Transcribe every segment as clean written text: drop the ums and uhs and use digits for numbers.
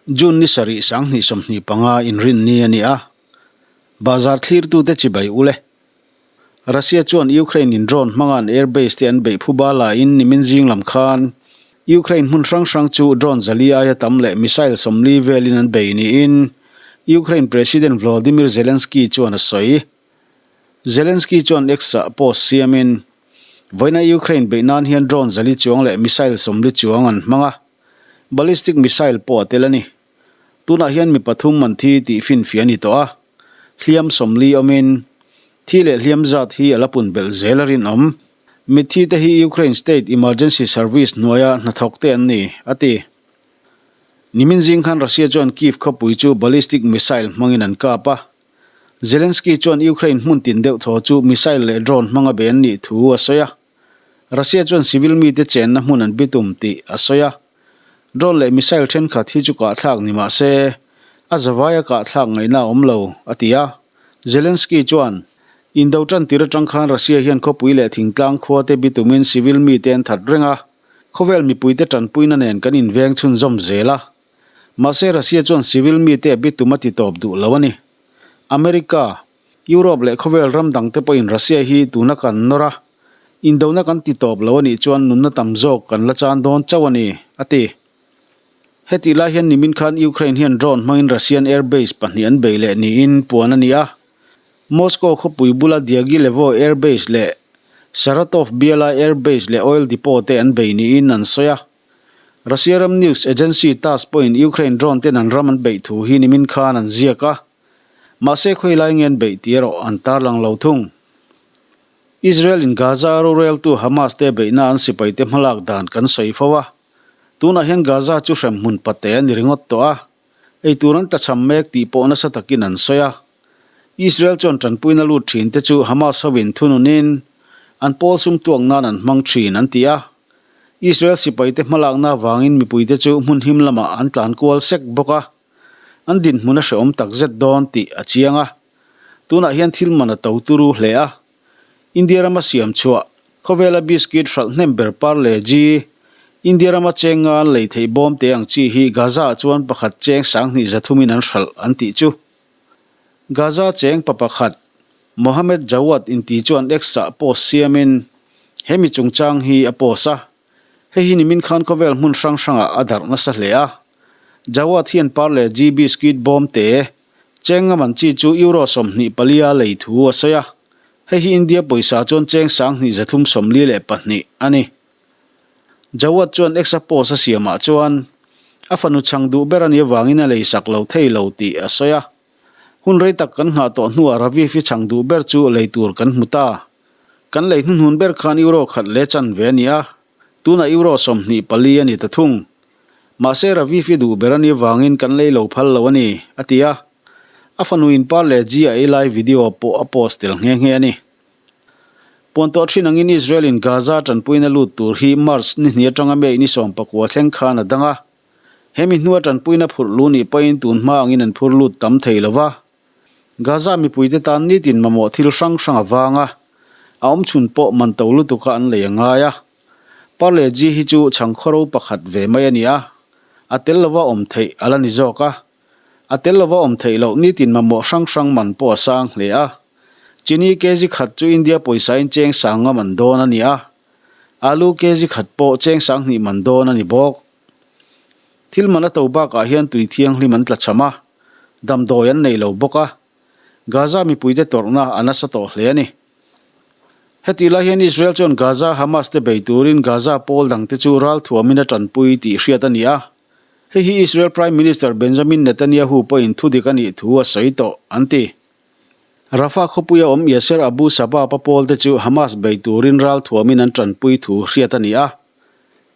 June ni sarih 2025 inrinni a ni a, Bazar thlirtute chibai ule. Russia chuan Ukraine in drone hmanga an airbase te an beih phuba laiin nimin zing lam khan Ukraine hmun hrang hrang chu drone zali aia tam leh missile 40 velin an bei niin Ukraine President Volodymyr Zelensky chuan a sawi. Zelensky chuan X-ah post siamin, Vawiina Ukraine beih nan hian drone zali chuang leh missile 40 chuang an hmang a, Ballistic missile pawh a tel a ni. Tunah hian mi pathum an thi tih finfiah a ni tawh a, hliam 40 awmin thi leh hliam zat hi a la pun belh zel a rinawm. Mitthi te hi Ukraine State Emergency Service hnuaia hnathawk te an ni, a ti. Nimin zing khan Russia chuan Kyiv khawpui chu ballistic missile hmangin an kap a. Zelensky chuan Ukraine hmun tin deuh thaw chu missile leh drone hmanga be an nih thu a sawi a. Russia chuan civil mite chenna hmun an bitum tih a sawi a. Drone leh missile thenkhat hi chu kahthlak ni mah se, a zavaia kahthlak ngaihna a awm lo, a ti a. Zelensky chuan, Indo tan tir atang khan Russia hian khawpui leh thingtlang khuate bitumin civil mite an that reng a, khawvel mipuite tanpuina nen kan inveng chhunzawm zel a. Mahse Russia chuan civil mite a bitum a ti tawp duh lo a ni. America, Europe leh khawvel ram dangte pawhin Russia hi tuna kan nawr a, indona kan ti tawp lo a nih chuan nunna tam zawk kan la chan dawn chauh a ni, a ti. Hetih lai hian nimin khan Ukraine hian drone hmangin Russian air base pahnih an bei leh niin puan a ni a. Moscow khawpui bula Dyagilevo air base leh Saratov biala air base leh oil depot te an bei niin an sawi a. Russia ram news agency Tass pawhin Ukraine drone ten an ram an beih thu hi nimin khan an ziak a. Mahse khawilai nge an beih tih erawh an tarlang lo thung. Israel in Gaza roreltu Hamas te beihna an sipaite hmalak dan kan sawi fo a. Tunah hian Gaza chu hremhmun pate a ni ringawt tawh a, eitur an tlachham mek tih pawh nasa takin an sawi a. Israel chuan tanpuina lut thin te chu Hamas hovin thununin an pawl sum tuak nan an hmang thin an ti a. Israel sipaite hmalakna avangin mipuite chu hmun him lamah an tlan kual sek bawk a. An dinhmun a hrehawm takzet dawn tih a chiang a. Tunah hian thil man a to turu hle a. India rama siam chhuah, khawvela biscuit hralh hnem ber Parle G, India rama cheng nga an lei theih bawm te ang chi hi Gaza-ah chuan pakhat cheng 2300 in an hralh an tih chu. Gaza cheng pa pakhat, Mohammed Jawad inti chuan X-ah post siamin he mi chungchang hi a post a. Hei hi nimin khan khawvel hmun hrang hrangah a darh nasa hle a. Jawad hian Parle G biscuit bawm te, cheng nga man chi chu Euro 24 a lei thu a sawi a. Hei hi India pawisa chuan cheng 2342 a ni. Jawad chuan X-a post a siamah chuan a fanu chhang duh ber a nih avangin a lei sak lo thei lo tih a sawi a. Hun rei tak kan nghah tawh hnuah Raviv-i chhang duh ber chu lei tur kan hmu ta. Kan lei hnuhnun ber khan Euro khat leh chan ve a ni a, tunah Euro 24 a ni ta thung. Mahse Raviv-i duh ber a nih avangin kan lei lo phal lo a ni, a ti a. A fanu in Parle G a ei lai video pawh a post tel nghe nghe a ni. Puan tawh thin angin Israel in Gaza tanpuina lut tur hi March ni hnih atanga May ni 19 thleng khan a dang a. Hemi hnua tanpuina phurh lu nih pawhin tun hma angin an phur lut tam thei lo va. Gaza mipuite tan nitin mamawh thil hrang hrang a vang a, a awm chhun pawh man to lutuka an lei a ngai a. Parle G hi chu chhangkhawro pakhat ve mai a ni a, a tel lova awm theih a la ni zawk a. A tel lova awm theih loh nitin mamawh hrang hrang man pawh a sang hle a. Chini kg khat chu India pawisain cheng sang nga man dawn a ni a, alu kg khat pawh cheng 2000 man dawn a ni bawk. Thil man a to bakah hian tui thianghlim an tlachham a, damdawi an nei lo bawk a, Gaza mipuite tawrhna a nasa tawh hle a ni. Hetih lai hian Israel chuan Gaza Hamas te bei turin Gaza pawl dangte chu ralthuamin a tanpui tih hriat a ni a, hei hi Israel Prime Minister Benjamin Netanyahu pawhin thudik a nih thu a sawi tawh, an ti. Rafah khawpuia awm Yasser Abu Sabab-a pawlte chu Hamas bei turin ralthuamin an tanpui thu hriat a ni a.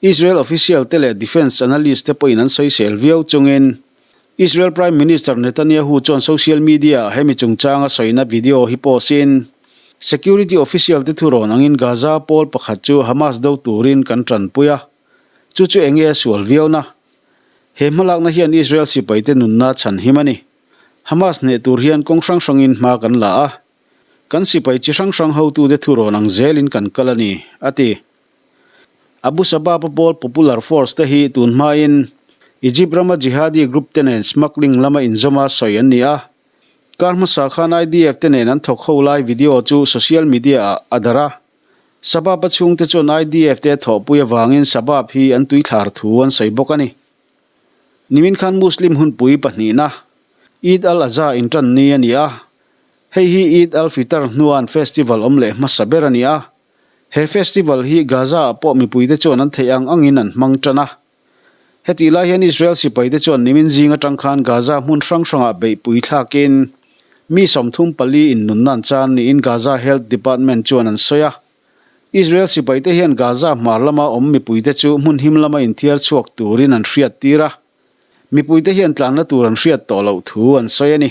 Israel official te leh defence analyst te pawhin an sawisel viau chungin Israel Prime Minister Netanyahu chuan social media ah hemi chungchanga sawina video hi post in security official te thurawn angin Gaza pawl pakhat chu Hamas do turin kan tanpui a, chu chu enge a sual viau na? He hmalakna hian Israel sipaite nunna chhan him a ni. Hamas hneh tur hian kawng hrang hrangin hma kan la a, kan sipai chi hrang hrang hotute thurawn ang zelin kan kal a ni, a ti. Abu Sabab-a pawl Popular Force te hi tun hmain Egypt rama jihadi group te nen smuggling lama inzawma sawi an ni a. Kar hmasa khan IDF te nen an thawk ho lai video chu social media ah a darh a. Sabab-a chhungte chuan IDF te thawhpui avangin Sabab hi an tuithlar thu an sawi bawk a ni. Nimin khan Muslim hunpui pahnihna, Eid al-Azha intan ni a ni a. Hei hi Eid al-Fitr hnuan festival awm leh hmasa ber a ni a. He festival hi Gaza-ah pawh mipuite chuan an theih ang angin an hmang tan a. Hetih lai hian Israel sipaite chuan nimin zing atang khan Gaza hmun hrang hrangah beihpui thlakin mi 34 in nunna an chan niin Gaza Health Department chuan an sawi a. Israel sipaite hian Gaza hmar lama awm mipuite chu hmun him lama inthiar chhuak turin an hriattir a. Mipuite hian tlanna tur an hriat tawh loh thu an sawi a ni.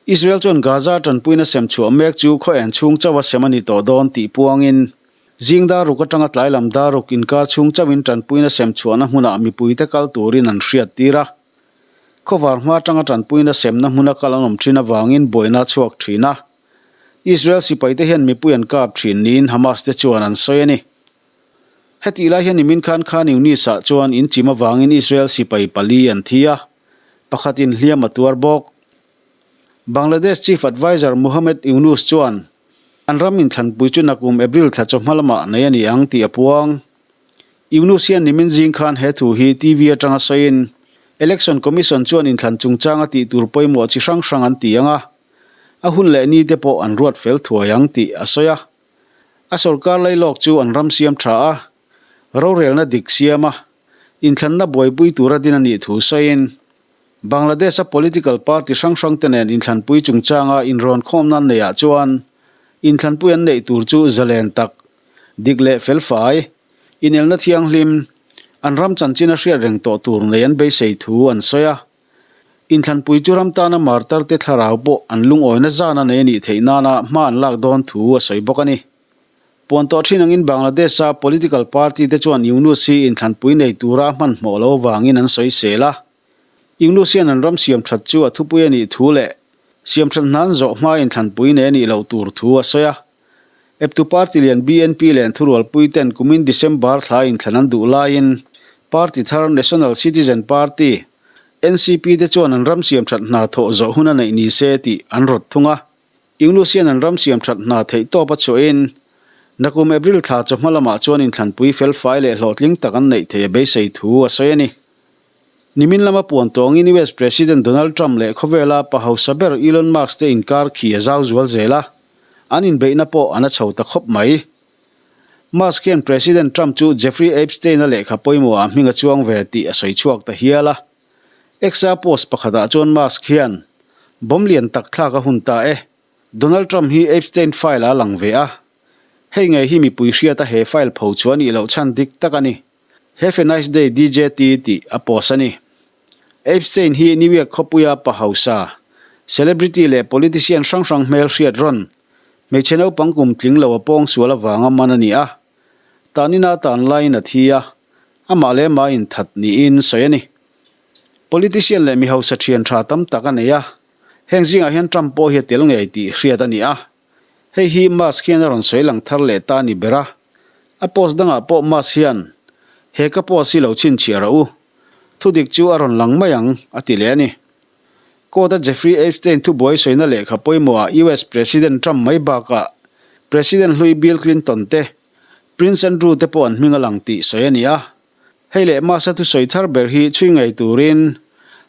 Israel chuan Gaza tanpuina sem chhuah mek chu khaw en chhung chauha sem a ni tawh dawn tih puangin zing dar ruk atanga tlai lam dar ruk inkar chhung chauhin tanpuina sem chhuahna hmunah mipuite kal turin an hriattir a. Khawvar hma atanga tanpuina semna hmuna kal an awm thin avangin buaina a chhuak thin a. Israel sipaite hian mipui an kap thin niin Hamas te chuan an sawi a ni. Hetih lai hian nimin khan Khan Yunis-ah chuan inchim avangin Israel sipai pali an thi a. Pakhatin hliam a tuar bawk. Bangladesh Chief Adviser Muhammad Yunus chuan an ram inthlanpui chu nakum April thla chawhma lamah nei a ni ang tih a puang. Yunus hian nimin zing khan he thu hi TV atanga sawiin Election Commission chuan inthlan chungchanga tih tur pawimawh chi hrang hrang an ti ang a, a hun leh ni te pawh an ruat fel thuai ang tih a sawi a. A sorkar lailawk chu an ram siam tha a, rorelna dik siam a, Inthlanna buaipui tura din a nih thu sawiin, Bangladesh-a political party hrang hrangte nen inthlanpui chungchanga inrawnkhawmna an neihah chuan inthlanpui an neih tur chu zalen tak, dik leh felfai, inelna thianghlim, an ram chanchin a hriat reng tawh tur nei an beisei thu an sawi a. Inthlanpui chu ram tana martarte thlarau pawh an lungawina zana nei a nih theih nana hma an lak dawn thu a sawi bawk a ni. Puan tawh thin angin Bangladesh-a political party te chuan Yunus hi inthlanpui nei tura hmanhmawh lo avangin an sawisel a. Yunus hian an ram siamthat chu a thupui a nih thu leh siamthat hnan zawh hma inthlanpui nei a nih loh tur thu a sawi a. Eptu party lian BNP leh an thurualpui ten kumin December thla inthlan an duh laiin party thar National Citizen Party, NCP, te chuan an ram siamthat hna thawh zawh hun a neih ni se tih an rawt thung a. Yunus hian an ram siam that hna theih tawp a chhuahin, nakum April thla chawhma lamah chuan inthlanpui felfai leh hlawhtling tak an neih thei a beisei thu a sawi a ni. Nimin lama puan tawngin US President Donald Trump leh khawvela pa hausa ber Elon Musk te inkar khi a zau zual zel a, an inbeihna pawh an a chho ta khawp mai. Musk hian President Trump chu Jeffrey Epstein-a lehkha pawimawhah hming a chuang ve tih a sawi chhuak ta hial a. X-a post pakhatah chuan Musk hian, Bomb lian tak thlak a hun ta e. Donald Trump hi Epstein file-ah a lang ve a. Hei ngei hi mipui hriata he file pho chu a nih loh chhan dik tak a ni. Have a nice day DJT tih a post a ni. Epstein hi New York khawpuia pa hausa, celebrity leh politician hrang hrang hmel hriat rawn, hmeichhe naupang kum tling lo a pawngsual avanga man a ni a. Tanina tan laiin a thi a. Amah leh mah inthat niin sawi a ni. Politician leh mi hausa thian tha tam tak a nei a, heng zingah hian Trump pawh hi a tel ngei tih hriat a ni a. Hei hi Musk hian a rawn sawi lang thar leh ta a ni ber a. A post dangah pawh Musk hian, He ka post hi lo chhinchhiah rawh u. Thudik chu a rawn lang mai ang, a ti leh a ni. Court-a Jeffrey Epstein thubuai sawina lehkha pawimawhah US President Trump mai bakah President hlui Bill Clinton te, Prince Andrew te pawh an hming a lang tih sawi a ni a. Hei leh Musk-a thusawi thar ber hi chhui ngei turin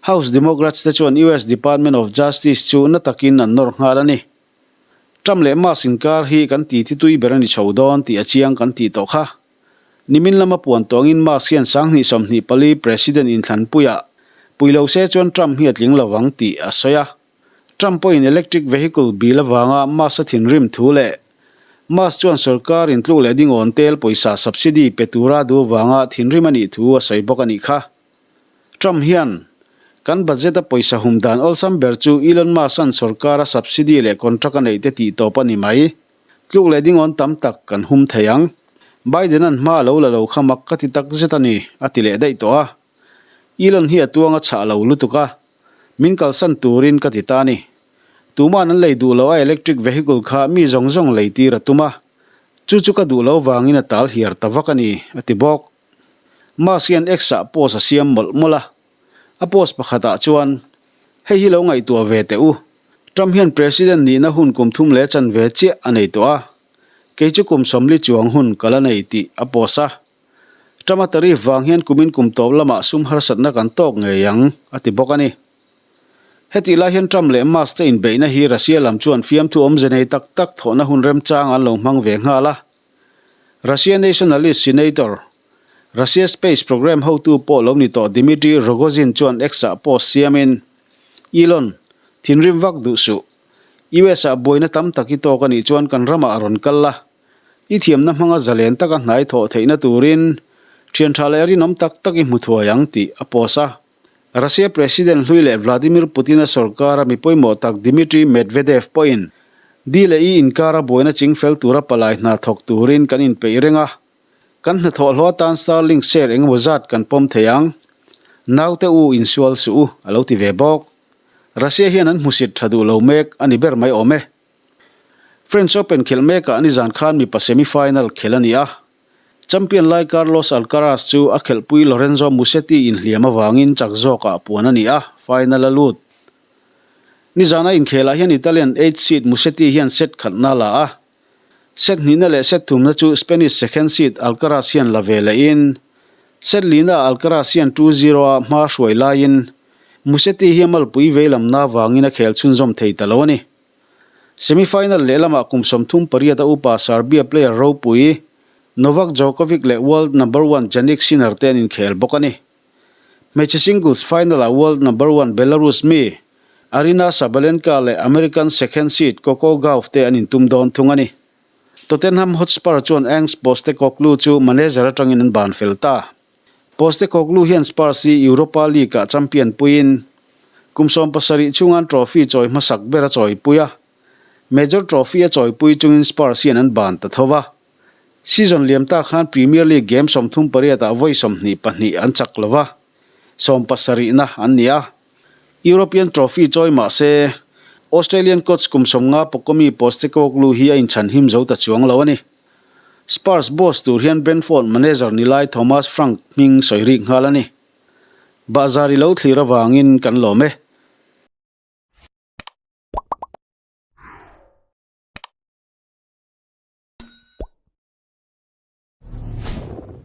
House Democrats te chuan US Department of Justice chu na takin an nawr nghal a ni. Trump leh Musk inkar hi kan ti thi tui ber a ni chho dawn tih a chiang kan tih tawh kha. Nimin lama puan tawngin Musk hian 2024 President inthlanpuiah pui lo se chuan Trump hi a tling lo vang tih a sawi a. Trump pawhin electric vehicle bill avanga Musk-a thinrim thu leh Musk chuan sorkar intluk leh dingawn tel pawisa subsidy pe tura duh avanga thinrim a nih thu a sawi bawk a nih kha. Trump hian, Kan budget-a pawisa hum dan awlsam ber chu Elon Musk-a'n sorkara subsidy leh contract a neih te tih tawp a ni mai. Tluk leh dingawn tam tak kan hum thei ang. Biden-a'n hma a lo la lo kha mak ka ti takzet a ni, a ti leh daih tawh a. Elon hi a tuang a chhah lo lutuk a, min kalsan turin ka ti ta a ni. Tuma'n an lei duh lo a electric vehicle kha mi zawng zawng lei tir a tum a, chu chu ka duh lo vangin a tal hiar ta vak a ni, a ti bawk. Musk hian X-ah post a siam mawlh mawlh a. A post pakhatah chuan, Hei hi lo ngaihtuah ve teh u. Trump hian President nihna hun kum thum leh chanve chiah a nei tawh a. Kei chu kum sawmli chuang hun ka la nei tih a post a. Trump-a tariff vang hian kumin kum tawp lamah sum harsatna kan tawk ngei ang, a ti bawk a ni. Hetih lai hian Trump leh Musk te inbeihna hi Russia lam chuan fiamthu awmze nei tak tak thawhna hun remchang an lo hmang ve nghal a. Russia nationalist senator, Russia space program hotu pawh lo ni tawh Dmitry Rogozin chuan X-ah post siamin, Elon, thinrim vak duh suh. US-ah buaina tam tak i tawk a nih chuan kan ramah a rawn kal la. I thiamna hmanga zalen taka hnai thawh theihna turin thian tha leh rinawm tak tak i hmu thuai ang tih a post a. Russia President hlui leh Vladimir Putin-a sorkara mi pawimawh tak Dmitry Medvedev pawhin D leh E inkara buaina ching fel tura palai hna thawk turin kan inpeih reng a. Kan hnathawh hlawh atan Starlink share engemaw zat kan pawm thei ang. Naute u insual suh u, a lo ti ve bawk. Russia hian an hmusit tha duh lo mek a ni ber mai awm e. French Open khelh mekah nizan khan mipa semi-final khelh a ni a. Champion lai Carlos Alcaraz chu a khelhpui Lorenzo Musetti inhliam avangin chak zawkah puan a ni a, final a lut. Nizana inkhelah hian Italian eighth seed Musetti hian set khatna a la a. Set hnihna leh set thumna chu Spanish second seed Alcaraz hian la ve lehin, set lina Alcaraz hian 2-0 a hma hruai laiin Musetti hi a malpui veilamna avangin a khel chhunzawm thei ta lo a ni. Semi-final lehlamah kum 38 a upa Serbia player ropui Novak Djokovic leh world number one Jannik Sinner te an inkhel bawk a ni. Hmeichhe singles final-ah world number one Belarus mi Aryna Sabalenka leh American second seed Coco Gauff te an intum dawn thung a ni. Tottenham Hotspur chuan Ange Postecoglou chu manager atangin an ban fel ta. Postecoglou hian Spurs hi Europa League-ah champion puiin kum 70 chhunga'n trophy chawi hmasak ber a chawipui a. Major trophy a chawipui chungin Spurs hian an ban ta tho va. Season liam ta khan Premier League game 38 ah vawi 22 an chak lo va, 17na an ni a. European trophy chawi mah se, Australian coach kum 50 Pokomi Postecoglou hi a inchhanhim zo ta chuang lo a ni. Spurs boss tur hian Brentford manager ni lai Thomas Frank hming sawi rik nghal a ni. Bahzar i lo thlir avangin kan lawm e.